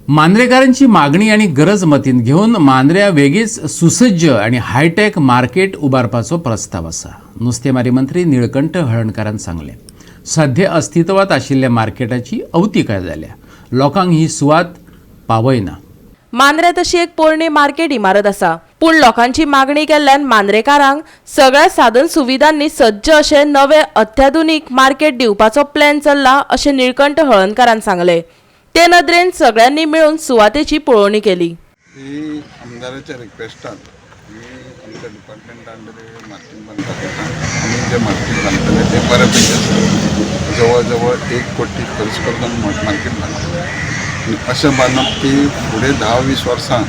मांद्रेकारांची मागणी आनी गरज मतींत घेवन मांद्र्या वेगीच सुसज्ज आनी हायटेक मार्केट उबारपाचो प्रस्ताव आसा. नुस्तेमारी मंत्री निळकंठ हळर्णकारान सांगलें, सध्या अस्तित्वात आशिल्ल्या मार्केटाची अवतिकाय जाल्या, लोकांक ही सुवात पावयना. मांद्रे तशी एक पोरणी मार्केट इमारत आसा, पूण लोकांची मागणी केल्ल्यान मांद्रेकारांक सगळ्या साधन सुविधांनी सज्ज अशें नवे अत्याधुनीक मार्केट दिवपाचो प्लॅन चल्ला अशें निळकंठ हळर्णकारान सांगलें. ते नदरेन सगळ्यांनी मेळून सुवातेची पळोवणी केली. ही आमदाराच्या रिक्वेस्टान आमी आमच्या डिपार्टमेंटा अंडर मार्केट बांदपाक येता. आमी जे मार्केट बांदतले ते बऱ्यापैकी आसा. जवळ जवळ 1 कोटी खर्च करून आमी मार्केट बांदतले आनी अशें बांदप की फुडें 10-20 वर्सां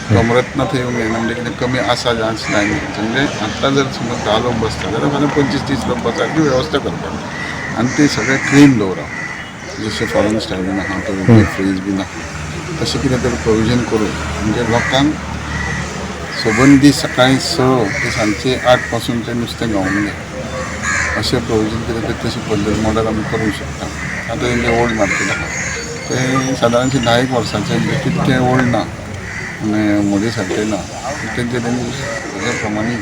कमरतना थंय येवंक जायना. म्हणजे कितें कमी आसा चान्स लायनी. म्हणजे आत्तां जर समज 10 लोक बसता जाल्यार फाल्यां 25-30 लोक बसपाची वेवस्था करपाक आनी ते सगळें क्लीन दवरप. जशें फॉरेन स्टायलीन आहा, तो फ्रीज बीन आहा, तशें कितें तरी प्रोविजन करून म्हणजे लोकांक सबंद दीस सकाळी 6 ते सांजचे 8 पासून ते नुस्तें गावूंक जाय, अशें प्रोविजन कितें तरी तशें पद्दत मॉडल आमी करूंक शकता. आतां तेंचें ओल्ड मार्केट आहा, तें सादारणशें 10 एक वर्सांचें, म्हणजे तितकें ओल्ड ना आनी मोदी सारकें ना. तेंचे तेंचे तेज्या प्रमाणे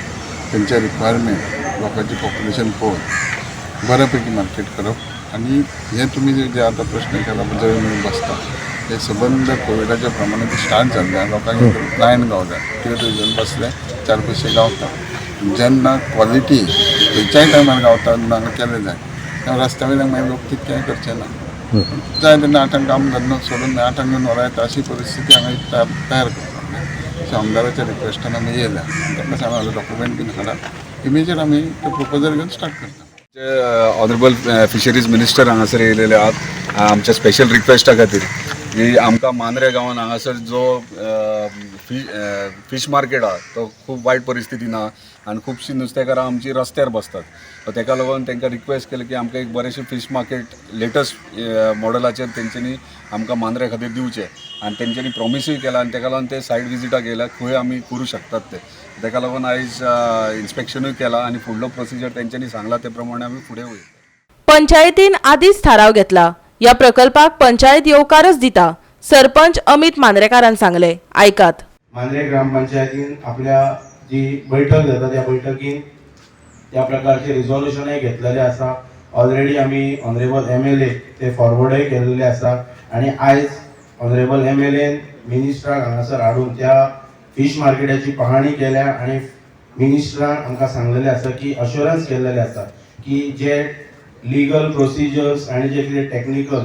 तेंचे रिक्वायरमेंट, लोकांची पॉप्युलेशन पळोवन बऱ्या पैकी मार्केट करप. आनी हें तुमी जे आतां प्रश्न केला, जंय मेरेन बसता, ते सबंद कोविडाच्या प्रमाणे ते स्टार्ट जाल्ले. लोकांक लायन गावता, कितें तरी घेवन बसले, चार पयशे गावता. जेन्ना क्वॉलिटी खंयच्याय टायमार गावता ना केलें जाय, तेन्ना रस्त्या वयल्यान मागीर लोक तितकें करचे ना. जाय तेन्ना 8आंक काम धंदो सोडून 8आंक येवन व्हरा येता, अशी परिस्थिती हांगा एक तयार करपाक जाय. सो आमदाराच्या रिक्वेस्टान आमी येयल्या. तांकां सांगलां, डॉक्युमेंट बीन हाडा, इमिजिएट आमी ते प्रपोजल घेवन स्टार्ट करता. ऑनरेबल फिशरीज मिनिस्टर हांगासर येयलेले आहात आमच्या स्पेशल रिक्वेस्टा खातीर की आमकां मांद्रे गांवान हांगासर जो फीश मार्केट आहा तो खूब वायट परिस्थितीन आहा आनी खुबशीं नुस्तेकारां आमची रस्त्यार बसतात. सो तेका लागून तांकां रिक्वेस्ट केलें की आमकां एक बरेंशें फीश मार्केट लेटस्ट मॉडलाचेर तेंच्यांनी आमकां मांद्रे खातीर दिवचें आनी तेंच्यांनी प्रॉमिसूय केलां आनी तेका लागून ते सायट विजिटाक येयल्या, खंय आमी करूं शकतात ते. तेका लागून आयज इन्स्पेक्शनूय केलां आनी फुडलो प्रोसिजर तेंच्यांनी सांगला ते प्रमाणे आमी फुडें वयतले. पंचायतीन आदींच थाराव घेतला. ह्या प्रकल्पाक पंचायत येवकारच दिता, सरपंच अमित मांद्रेकारान सांगले. आयकात. मांद्रे ग्रामपंचायतीन आपल्या जी बैठक जाता, त्या बैठकीन त्या प्रकारचे रिझोल्युशनय घेतलेले आसा. ऑलरेडी आमी ऑनरेबल एमएलए ते फॉरवर्डय केलेले आसा आनी आयज ऑनरेबल एमएलएन मिनिस्टराक हांगासर हाडून त्या फीश मार्केटाची पाहणी केल्या आनी मिनिस्टरान आमकां सांगलेलें आसा की अश्योरन्स केल्लेलें आसा की जे लिगल प्रोसिजर्स आनी जे कितें टॅक्निकल,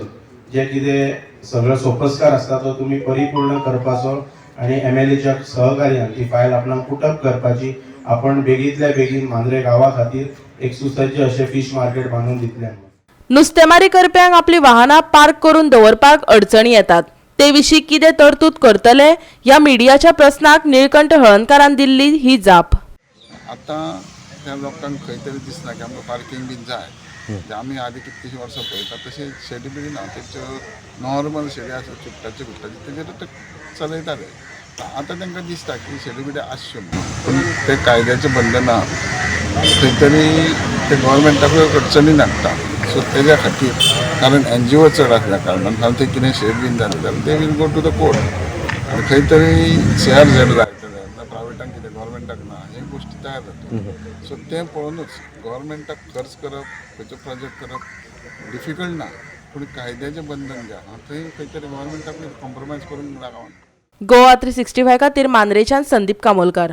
जे कितें सगळो सोपस्कार आसता, तो तुमी परिपूर्ण करपाचो आनी एमएलएच्या सहकार्यान ती फायल आपणाक पुटअप करपाची. आपण बेगींतल्या बेगीन मांद्रे गांवा खातीर एक सुसज्ज अशें फीश मार्केट बांदून दितले. नुस्तेमारी करप्यांक आपली वाहनां पार्क करून दवरपाक अडचणी येतात, ते विशीं कितें तरतूद करतले ह्या मिडियाच्या प्रस्नाक निळकंठ हळर्णकारान दिल्ली ही जाप. आतां त्या लोकांक खंय तरी दिसना की आमकां पार्कींग बीन जाय. म्हणजे आमी आदी कितलीशीं वर्सां पळयता, तशें शेडी बिडी ना. तेच्यो नॉर्मल शेडी आसा, चुट्टाचे बिट्टाचे, तेजेर ते चलयताले. आतां तांकां दिसता की शेडी बिडी आसच्यो म्हणून, पूण ते कायद्याचें बंधनां खंय तरी ते गोवोरमेंटाकूय अडचणी हाडटा. सो तेज्या खातीर, कारण एनजीओ चड आसल्या कारणान फाल्यां ते कितें शेड बीन जालें जाल्यार they will go to the court आनी खंय तरी सीआरझेड लायतले, प्रायवेटाक कितें, गोवोरमेंटाक ना, हे गोश्टी तयार जाता. सो तें पळोवनूच गोवोरमेंटाक खर्च करप, खंयचो प्रोजेक्ट करप डिफिकल्ट ना, पूण कायद्याचें बंधन जें आहा थंय खंय तरी गोवोरमेंटाकूय कॉम्प्रोमायज करूंक गावना. गोवा 365 खातीर मांद्रेच्यान संदीप कामोलकार.